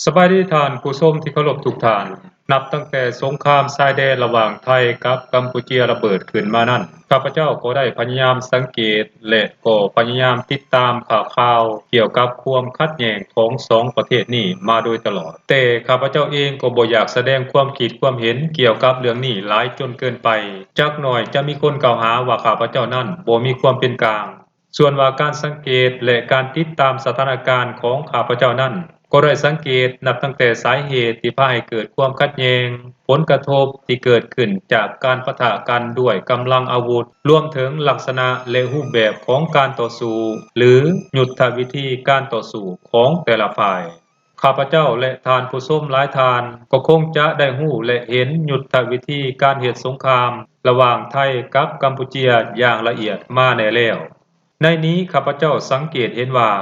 ສະບາຍດີທ່ານຜູ້ຊົມທີ່ເຄົາລົບທຸກທ່ານ. ນັບຕັ້ງແຕ່ສົງຄາມຊາຍແດນລະຫວ່າງໄທກັບກຳປູເຈຍລະເບີດຂຶ້ນມານັ້ນ, ຂ້າພະເຈົ້າກໍໄດ້ພະຍາຍາມສັງເກດ ແລະ ກໍພະຍາຍາມຕິດຕາມຂ່າວຄາວກ່ຽວກັບຄວາມຂັດແຍ່ງຂອງສອງປະເທດນີ້ມາໂດຍຕະຫຼອດ. ແຕ່ຂ້າພະເຈົ້າເອງກໍບໍ່ຢາກສະແດງຄວາມຄິດຄວາມເຫັນກ່ຽວກັບເລື່ອງນີ້ຫຼາຍຈົນເກີນໄປ. ຈັກໜ້ອຍຈະມີຄົນກ່າວຫາວ່າຂ້າພະເຈົ້ານັ້ນບໍ່ມີຄວາມເປັນກາງ. ສ່ວນວ່າການສັງເກດ ແລະ ການຕິດຕາມສະຖານະການຂອງຂ້າພະເຈົ້ານັ້ນ, ກໍໄດ້ສັງເກດນັບຕັ້ງແຕ່ສາເຫດທີ່ພາໃຫ້ເກີດຄວາມຂັດແຍ່ງ, ຜົນກະທົບທີ່ເກີດຂຶ້ນຈາກການປະທະກັນດ້ວຍກຳລັງອາວຸດ, ລວມເຖິງລັກສະນະ ແລະ ຮູບແບບຂອງການຕໍ່ສູ້ ຫຼື ຍຸດທະວິທີການຕໍ່ສູ້ຂອງແຕ່ລະຝ່າຍ. ຂ້າພະເຈົ້າ ແລະ ທ່ານຜູ້ຊົມຫຼາຍທ່ານ ກໍຄົງຈະໄດ້ຮູ້ ແລະ ເຫັນຍຸດທະວິທີການເຮັດສົງຄາມລະຫວ່າງໄທກັບກຳປູເຈຍຢ່າງລະອຽດມາແນ່ແລ້ວ. ໃນນີ້ຂ້າພະເຈົ້າສັງເກດເຫັນວ່າ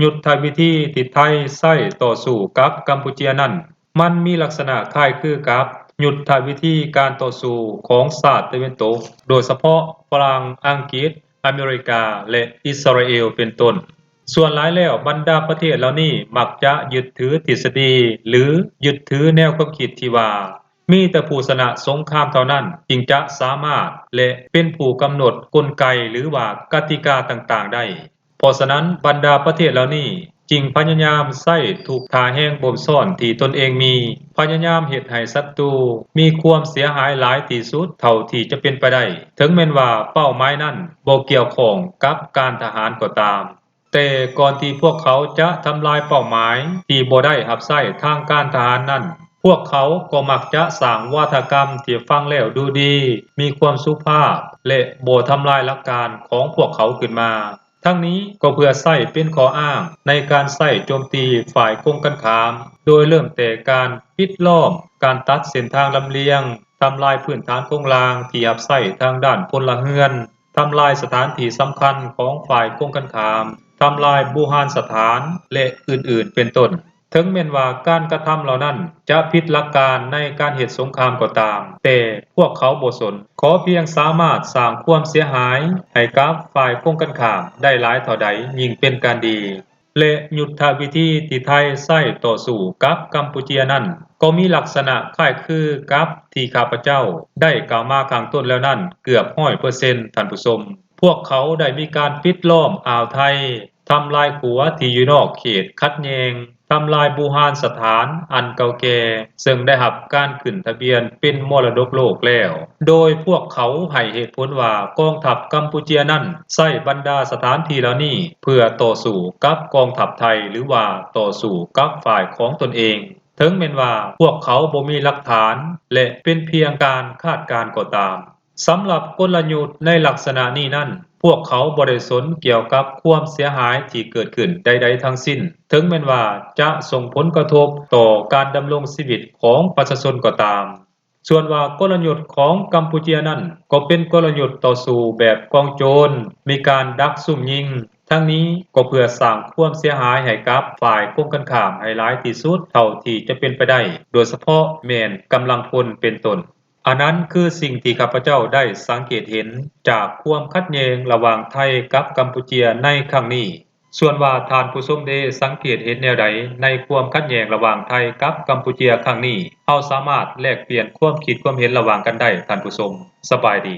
ຍຸດທະວິທີທີ່ໄທໃຊ້ຕໍ່ສູ້ກັບກຳປູເຈຍນັ້ນ ມັນມີລັກສະນະຄ້າຍຄືກັບຍຸດທະວິທີການຕໍ່ສູ້ຂອງຊາດຕາເວັນຕົກ, ໂດຍສະເພາະຝຣັ່ງ, ອັງກິດ, ອາເມລິກາ ແລະ ອິດສະຣາເອວ ເປັນຕົ້ນ. ສ່ວນຫຼາຍແລ້ວ ບັນດາປະເທດເຫຼົ່ານີ້ມັກຈະຍຶດຖືທິດສະດີ ຫຼື ຍຶດຖືແນວຄວາມຄິດທີ່ວ່າ ມີແຕ່ຜູ້ຊະນະສົງຄາມເທົ່ານັ້ນຈຶ່ງຈະສາມາດ ແລະ ເປັນຜູ້ກຳນົດກົນໄກ ຫຼືວ່າກະຕິກາຕ່າງໆໄດ້. ເພາະສະນັ້ນ ບັນດາປະເທດເຫຼົ່ານີ້ຈຶ່ງພະຍາຍາມໃຊ້ທຸກທ່າແຮງບົ່ມຊ້ອນທີ່ຕົນເອງມີ, ພະຍາຍາມເຮັດໃຫ້ສັດຕູມີຄວາມເສຍຫາຍຫຼາຍທີ່ສຸດເທົ່າທີ່ຈະເປັນໄປໄດ້, ເຖິງແມ່ນວ່າເປົ້າໝາຍນັ້ນບໍ່ກ່ຽວຂ້ອງກັບການທະຫານກໍຕາມ. ແຕ່ກ່ອນທີ່ພວກເຂົາຈະທຳລາຍເປົ້າໝາຍທີ່ບໍ່ໄດ້ຮັບໃຊ້ທາງການທະຫານນັ້ນ, ພວກເຂົາກໍມັກຈະສ້າງວາທະກຳທີ່ຟັງແລ້ວດູດີ, ມີຄວາມສຸພາບ ແລະ ບໍ່ທຳລາຍຫຼັກການຂອງພວກເຂົາຂຶ້ນມາ. ທັງນີ້ກໍເພື່ອໃຊ້ເປັນຂໍ້ອ້າງໃນການໃຊ້ໂຈມຕີຝ່າຍກົງກັນຂ້າມ, ໂດຍເລີ່ມແຕ່ການປິດລ້ອມ, ການຕັດເສັ້ນທາງລຳລຽງ, ທຳລາຍພື້ນຖານໂຄງລ່າງທີ່ຮັບໃຊ້ທາງດ້ານພົນລະເຮືອນ, ທຳລາຍສະຖານທີ່ສຳຄັນຂອງຝ່າຍກົງກັນຂ້າມ, ທຳລາຍບູຮານສະຖານ ແລະ ອື່ນໆ ເປັນຕົ້ນ. ເຖິງແມ່ນວ່າການກະທຳເຫຼົ່ານັ້ນຈະຜິດຫຼັກການໃນການເຮັດສົງຄາມກໍຕາມ, ແຕ່ພວກເຂົາບໍ່ສົນ, ຂໍພຽງສາມາດສ້າງຄວາມເສຍຫາຍໃຫ້ກັບຝ່າຍກົງກັນຂ້າມໄດ້ຫຼາຍເທົ່າໃດຍິ່ງເປັນການດີ. ແລະ ຍຸດທະວິທີທີ່ໄທໃຊ້ຕໍ່ສູ້ກັບກຳປູເຈຍນັ້ນ ກໍມີລັກສະນະຄ້າຍຄືກັບທີ່ຂ້າພະເຈົ້າໄດ້ກ່າວມາຂ້າງຕົ້ນແລ້ວນັ້ນເກືອບຮ້ອຍເປີເຊັນ ທ່ານຜູ້ຊົມ. ພວກເຂົາໄດ້ມີການປິດລ້ອມອ່າວໄທ, ທຳລາຍຂົວທີ່ຢູ່ນອກເຂດຂັດແຍ່ງ, ທຳລາຍບູຮານສະຖານອັນເກົ່າແກ່ ເຊິ່ງໄດ້ຮັບການຂຶ້ນທະບຽນເປັນມໍລະດົກໂລກແລ້ວ, ໂດຍພວກເຂົາໃຫ້ເຫດຜົນວ່າກອງທັບກຳປູເຈຍນັ້ນໃຊ້ບັນດາສະຖານທີ່ເຫຼົ່ານີ້ເພື່ອຕໍ່ສູ້ກັບກອງທັບໄທ ຫຼືວ່າຕໍ່ສູ້ກັບຝ່າຍຂອງຕົນເອງ, ເຖິງແມ່ນວ່າພວກເຂົາບໍ່ມີຫຼັກຖານ ແລະ ເປັນພຽງການຄາດການກໍຕາມ. ສຳລັບກົນລະຍຸດໃນລັກສະນະນີ້ນັ້ນ, ພວກເຂົາບໍ່ໄດ້ສົນກ່ຽວກັບຄວາມເສຍຫາຍທີ່ເກີດຂຶ້ນໃດໆທັງສິ້ນ, ເຖິງແມ່ນວ່າຈະສົ່ງຜົນກະທົບຕໍ່ການດຳລົງຊີວິດຂອງປະຊາຊົນກໍຕາມ. ສ່ວນວ່າກົນລະຍຸດຂອງກຳປູເຈຍນັ້ນ ກໍເປັນກົນລະຍຸດຕໍ່ສູ້ແບບກອງໂຈນ, ມີການດັກຊຸ່ມຍິງ, ທັງນີ້ກໍເພື່ອສ້າງຄວາມເສຍຫາຍໃຫ້ກັບຝ່າຍກົງກັນຂ້າມໃຫ້ຫຼາຍທີ່ສຸດເທົ່າທີ່ຈະເປັນໄປໄດ້, ໂດຍສະເພາະແມ່ນກຳລັງພົນເປັນຕົ້ນ. ອັນນັ້ນຄືສິ່ງທີ່ຂ້າພະເຈົ້າໄດ້ສັງເກດເຫັນຈາກຄວາມຂັດແຍ່ງລະຫວ່າງໄທກັບກຳປູເຈຍໃນຄັ້ງນີ້. ສ່ວນວ່າທ່ານຜູ້ຊົມເດສັງເກດເຫັນແນວໃດໃນຄວາມຂັດແຍ່ງລະຫວ່າງໄທກັບກຳປູເຈຍຄັ້ງນີ້, ເຮົາສາມາດແລກປ່ຽນຄວາມຄິດຄວາມເຫັນລະຫວ່າງກັນໄດ້, ທ່ານຜູ້ຊົມ. ສະບາຍດີ.